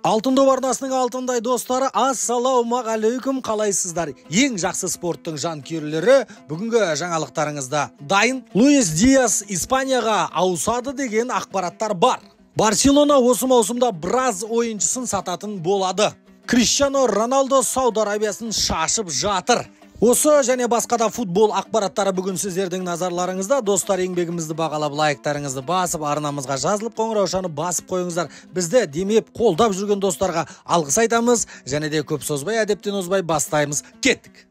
Алтын доп арнасының алтындай достары, ассалаумағалейкум, қалайсыздар? Ең жақсы спорттың жанкүйерлері, бүгінгі жаңалықтарыңызда дайын. Луис Диас Испанияға ауысады деген ақпараттар бар. Барселона осы маусымда біраз ойыншысын сататын болады. Криштиану Роналдо Сауд Арабиясын шашып жатыр. Осы және басқа да футбол ақпараттары бүгін сіздердің назарларыңызда. Достар, еңбегімізді бағалап, лайктарыңызды басып, арнамызға жазылып, қоңыраушаны басып қойыңыздар. Бізді демеп, қолдап жүрген достарға алғыс айтамыз. Және де көп созбай, әдептен озбай бастаймыз. Кеттік.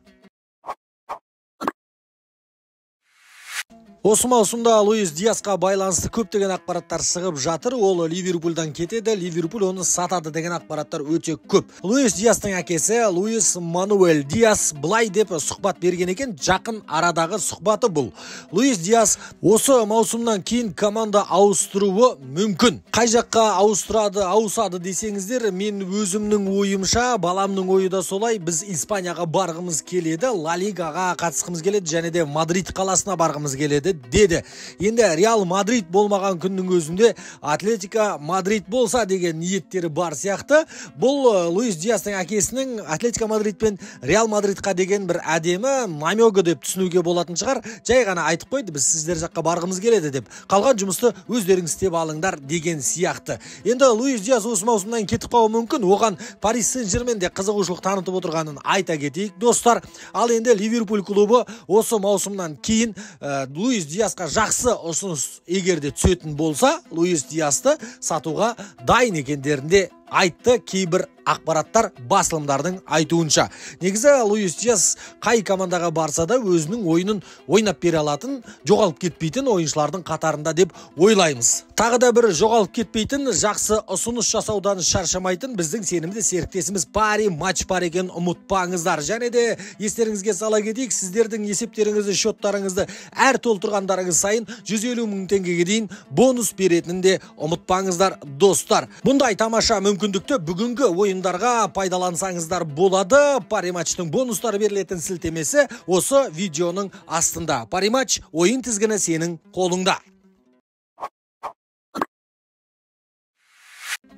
Осы маусымда Луис Диасқа байланысты көптеген ақпараттар шығып жатыр. Ол Ливерпульдан кетеді, Ливерпуль оны сатады деген ақпараттар өте көп. Луис Диастың әкесі Луис Мануэль Диас былай деп сұхбат берген екен, жақын арадағы сұхбаты бұл. Луис Диас осы маусымнан кейін команда ауыстыруы мүмкін. Қай жаққа ауыстырады, ауысады десеңіздер, мен өзімнің ойымша, баламның ойы да солай, біз Испанияға барғымыз келеді, Ла Лигаға қатысқымыз келеді және де Мадрид қаласына барғымыз келеді деді. Енді Реал Мадрид болмаған күннің өзінде Атлетико Мадрид болса деген ниеттері бар сияқты. Бұл Луис Диастың әкесінің Атлетико Мадрид пен Реал Мадридқа деген бір әдемі намегі деп түсінуге болатын шығар. Жай ғана айтып қойды, біз сіздер жаққа барғымыз келеді деп. Қалған жұмысты өздеріңіз істеп алыңдар деген сияқты. Енді Луис Диас осы маусымнан кетіп қалуы мүмкін. Оған Париж Сен-Жермен де қызығушылық танытып отырғанын айта кетейік, достар. Ал енді Ливерпуль клубы осы маусымнан кейін Луис Диасқа жақсы ұсыныс егер де түсетін болса, Луис Диасты сатуға дайын екендерін де айтты кейбір ақпараттар басылымдардың айтуынша. Негізі Луис Диас қай командаға барса да өзінің ойынын ойнап бере алатын, жоғалып кетпейтін ойыншылардың қатарында деп ойлаймыз. Тағы да бір жоғалып кетпейтін, жақсы ұсыныс жасаудан шаршамайтын біздің сенімді серіктесіміз Пари Матч бар екенін ұмытпаңыздар. Және де естеріңізге сала кетейік, сіздердің есептеріңізді, счеттарыңызды әр толтырғандарыңыз сайын 150 мың теңгеге дейін бонус беретінін де ұмытпаңыздар, достар. Бұндай тамаша мүмкіндікті бүгінгі ойындарға пайдалансаңыздар болады. Пари Матчтың бонустары берілетін сілтемесі осы видеоның астында. Пари Матч, ойын тізгіні сенің қолыңда.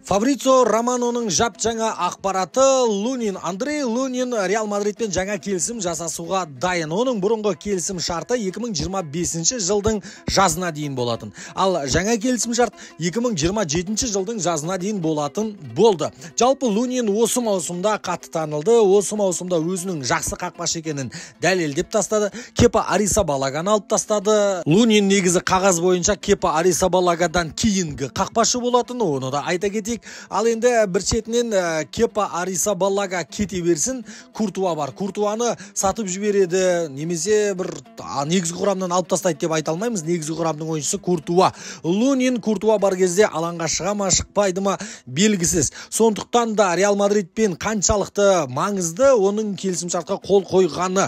Фабрицио Романоның жап-жаңа ақпараты: Лунин, Андрей Лунин Реал Мадридпен жаңа келісім жасасуға дайын. Оның бұрынғы келісім шарты 2025 жылдың жазына дейін болатын. Ал жаңа келісім шарт 2027 жылдың жазына дейін болатын болды. Жалпы Лунин осы маусымда қатты танылды. Осы маусымда өзінің жақсы қақпашы екенін дәлелдеп тастады. Кепа Арисабалаганы алып тастады. Лунин негізі қағаз бойынша Кепа Арисабалагадан кейінгі қақпашы болатын, оны да айта кетейік. Ал енді бір шетінен Кепа Арисабалага кете берсін, Куртуа бар. Куртуаны сатып жібереді, немесе бір негізгі құрамнан алып тастайды деп айта алмаймыз. Негізгі құрамның ойыншысы Куртуа. Лунин Куртуа бар кезде алаңға шыға ма, шықпайды ма белгісіз. Сондықтан да Реал Мадридпен қаншалықты маңызды оның келісімшартқа қол қойғаны.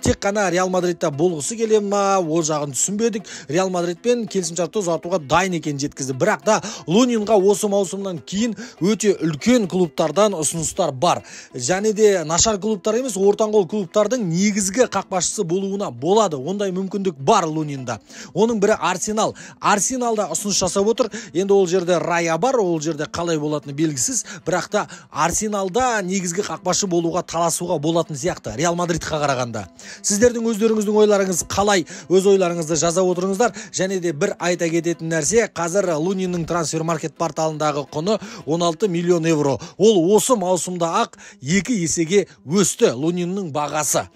Тек қана Реал Мадридта болғысы келе ма, ол жағын түсінбедік. Реал Мадридпен келісімшартты ұзартуға дайын екенін жеткізді. Бірақ та Лунинға осы маусымнан кейін өте үлкен клубтардан ұсыныстар бар. Және де нашар клубтар емес, ортаңқол клубтардың негізгі қақпашысы болуына болады. Ондай мүмкіндік бар Лунинда. Оның бірі Арсенал. Арсеналда ұсыныс жасап отыр. Енді ол жерде Рая бар, ол жерде қалай болатыны белгісіз. Бірақ та Арсеналда негізгі қақпашы болуға таласуға болатын сияқты Реал Мадридқа қарағанда. Сіздердің өздеріңіздің ойларыңыз қалай? Өз ойларыңызды жаза отырыңыздар. Және де бір айта кететін нәрсе, қазір Луниннің трансфер маркет порталындағы құны 16 миллион евро. Ол осы маусымда ақ 2 есеге өсті Луниннің бағасы.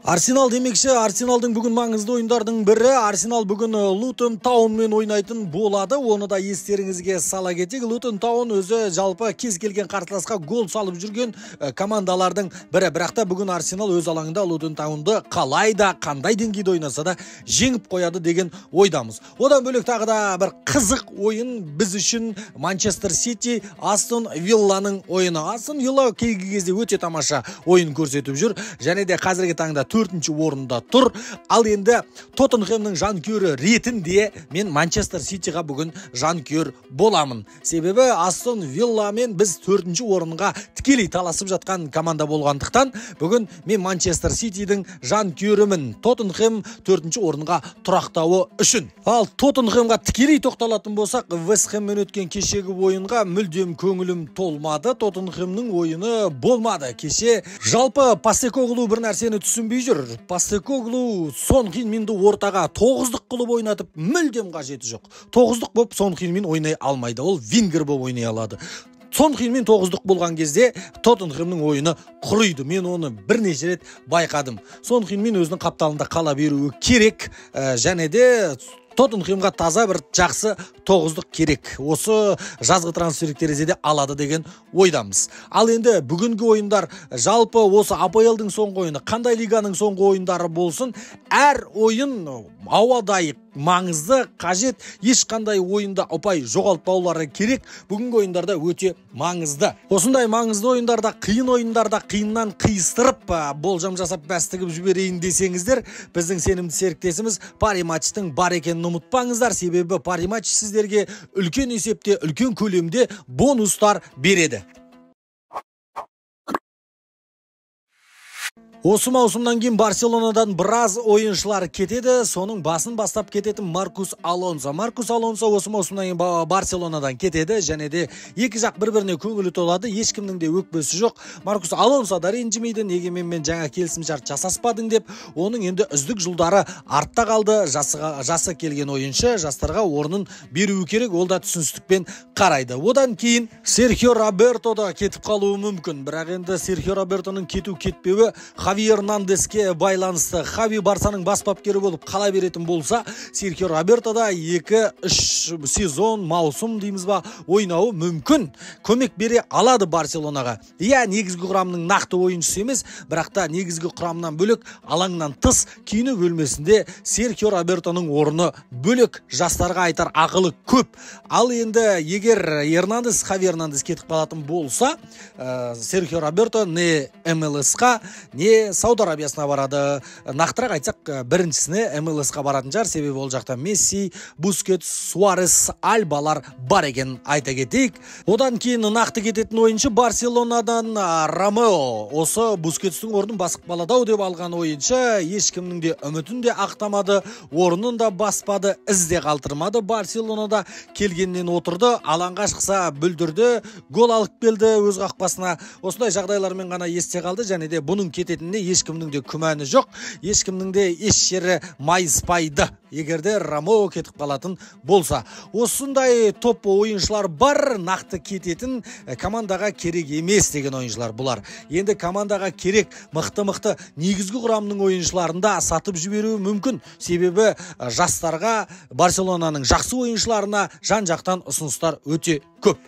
Арсенал демекші, Арсеналдың бүгін маңызды ойындардың бірі. Арсенал бүгін Лутон Таунмен ойнайтын болады. Оны да естеріңізге сала кетейік. Лутон Таун өзі жалпы кез келген қарсыласқа гол салып жүрген командалардың бірі. Бірақ та бүгін Арсенал өз алаңында Лутон Таунды қалай да, қандай деңгейде ойнаса да жеңіп қояды деген ойдамыз. Одан бөлек тағы да бір қызық ойын біз үшін Манчестер Сити Астон Вилланың ойыны. Астон Вилла кейінгі кезде өте тамаша ойын көрсетіп жүр. Және де қазіргі таңда 4-ші орында тұр. Ал енді Тоттенхэмнің жанкүйері ретінде мен Манчестер Ситиға бүгін жанкүйер боламын. Себебі Астон Вилламен біз 4-ші орынға тікелей таласып жатқан команда болғандықтан, бүгін мен Манчестер Ситидің жанкүйерімін. Тоттенхэм 4-ші орынға тұрақтауы үшін. Ал Тоттенхэмға тікелей тоқталатын болсақ, Вест Хэммен өткен кешегі ойынға мүлдем көңілім толмады. Тоттенхэмнің ойыны болмады. Кеше жалпы Постекоглу бір нәрсені түсінбей жүр. Постекоглу Сон Хын-Минді ортаға 9-дық қылып ойнатып, мүлдем қажеті жоқ. 9-дық болып Сон Хын-Мин ойнай алмайды. Ол вингер болып ойнай алады. Сон Хын-Мин 9-дық болған кезде Тоттенхэмнің ойыны құриды. Мен оны бірнеше рет байқадым. Сон Хын-Мин өзінің қапталында қала беруі керек. Және де Тоттенхэмға таза бір жақсы 9-дық керек. Осы жазғы трансферлік терезеде алады деген ойдамыз. Ал енді бүгінгі ойындар, жалпы осы АПЛ-дың соңғы ойыны, қандай лиганың соңғы ойындары болсын, әр ойын ауадай маңызды, қажет, ешқандай ойында ұпай жоғалтпаулары керек. Бүгінгі ойындарда өте маңызды. Осындай маңызды ойындарда, қиын ойындарда қиыннан қиыстырып, болжам жасап бәс тігіп жіберейін десеңіздер, біздің сенімді серіктесіміз Пари Матчтың бар екенін ұмытпаңыздар. Себебі Пари Матч сіздерге үлкен есепте, үлкен көлемде бонустар береді. Осы маусымнан кейін Барселонадан біраз ойыншылар кетеді. Соның басын бастап кететін Маркус Алонсо. Маркус Алонсо осы маусымнан кейін Барселонадан кетеді. Және де екі жақ бір-біріне көңілі толады. Ешкімнің де өкпесі жоқ. Маркус Алонсо да ренжімейді. Неге менімен жаңа келісімшарт жасаспадың деп. Оның енді үздік жылдары артта қалды. Жасы келген ойыншы жастарға орнын беруі керек. Ол да түсіністікпен қарайды. Одан кейін Серхио Роберто да кетіп қалуы мүмкін. Бірақ енді Серхио Робертоның кету кетпеуі Хави Эрнандеске байланысты. Хави Барсаның бас бапкері болып қала беретін болса, Серхио Роберто да 2-3 сезон, маусым дейміз ба, ойнауы мүмкін. Көмек бере алады Барселонаға. Иә, негізгі құрамның нақты ойыншысы емес, бірақ та негізгі құрамнан бөлек, алаңнан тыс киіну бөлмесінде Серхио Робертоның орны бөлек, жастарға айтар ақылы көп. Ал енді егер Эрнандес, Хави Эрнандес кетіп қалатын болса, Серхио Роберто не МЛС-қа, не Сауд Арабиясына барады. Нақтырақ айтсақ, біріншісіне МЛС-қа баратын шығар, себебі ол жақта Месси, Бускетс, Суарес, Альбалар бар екен, айта кетейік. Одан кейін нақты кететін ойыншы Барселонадан Ромео. Осы Бускетстің орнын басып қалады ау деп алған ойыншы ешкімнің де үмітін де ақтамады, орнын да баспады, із де қалдырмады. Барселонада келгеннен отырды, алаңға шықса бүлдірді, гол алып келді өз қақпасына. Осындай жағдайлармен ғана есте қалды. Және де бұның кететініне ешкімнің де күмәні жоқ, ешкімнің де еш жері майыспайды, егер де Ромео кетіп қалатын болса. Осындай топ ойыншылар бар, нақты кететін, командаға керек емес деген ойыншылар бұлар. Енді командаға керек мықты-мықты негізгі құрамның ойыншыларын да сатып жіберуі мүмкін. Себебі жастарға, Барселонаның жақсы ойыншыларына жан-жақтан ұсыныстар өте көп.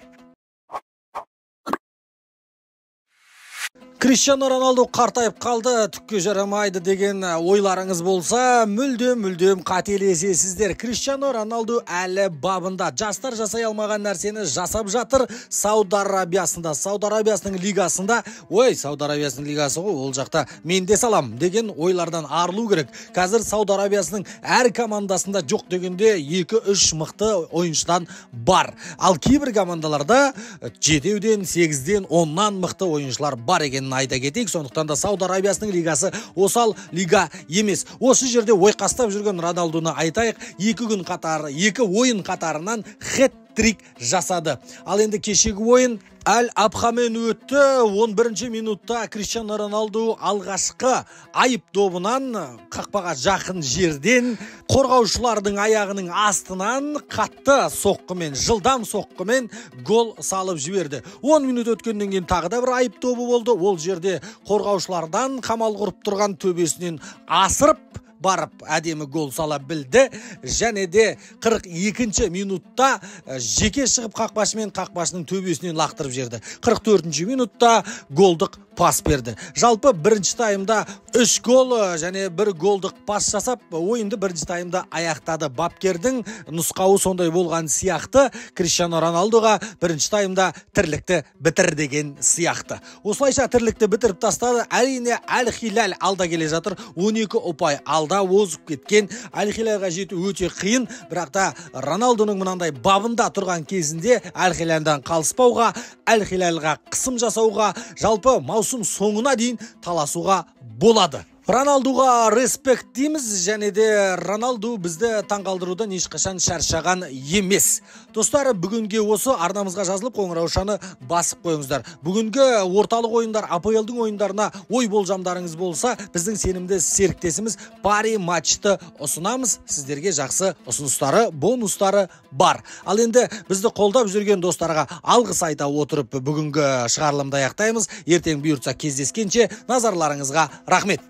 Криштиану Роналду қартайып қалды, түкке жарамайды деген ойларыңыз болса, мүлдем қателесесіздер. Криштиану Роналду әлі бабында. Жастар жасай алмаған нәрсені жасап жатыр Сауд Арабиясында. Сауд Арабиясының лигасында, ой, Сауд Арабиясының лигасы ғой, ол жақта мен де салам деген ойлардан арылу керек. Қазір Сауд Арабиясының әр командасында жоқ дегенде 2-3 мықты ойыншыдан бар. Ал кейбір командаларда 7-ден, 8-ден, 10-нан мықты ойыншылар бар екен айта кетейік. Сондықтан да Сауд Арабиясының лигасы осал лига емес. Осы жерде ойқастап жүрген Роналдуны айтайық, екі ойын қатарынан хет-трик жасады. Ал енді кешегі ойын Әл-Абхамен өтті. 11-ші минутта Криштиану Роналду алғашқы айып добынан қақпаға жақын жерден қорғаушылардың аяғының астынан қатты соққымен, жылдам соққымен гол салып жіберді. 10 минут өткеннен кейін тағы да бір айып добы болды. Ол жерде қорғаушылардан қамал құрып тұрған төбесінен асырып барып әдемі гол сала білді. Және де 42-ші минутта жеке шығып қақпашымен қақпашының төбесінен лақтырып жіберді. 44-ші минутта голдық пас берді. Жалпы бірінші таймда 3 гол және 1 голдық пас жасап, ойынды бірінші таймда аяқтады. Бапкердің нұсқауы сондай болған сияқты, Криштиану Роналдуға бірінші таймда тірлікті бітір деген сияқты. Осылайша тірлікті бітіріп тастады. Әрине, Әл-Хилал алда келе жатыр. 12 ұпай алда озып кеткен. Әл-Хилалға жету өте қиын, бірақ та Роналдуның мынандай бабында тұрған кезінде Әл-Хилалдан қалыспауға, Әл-Хилалға қысым жасауға, жалпы маусым соңына дейін таласуға болады. Роналдуға респект дейміз, және де Роналду бізді таңғалдырудан ешқашан шаршаған емес. Достар, бүгінге осы арнамызға жазылып, қоңыраушаны басып қойыңыздар. Бүгінгі орталық ойындар, АПЛ-дың ойындарына ой болжамдарыңыз болса, біздің сенімді серіктесіміз Пари матчты ұсынамыз. Сіздерге жақсы ұсыныстары, бонустары бар. Ал енді бізді қолдап жүрген достарға алғыс айта отырып, бүгінгі шығарылымды аяқтаймыз. Ертең бұйыртса кездескенше назарларыңызға рахмет.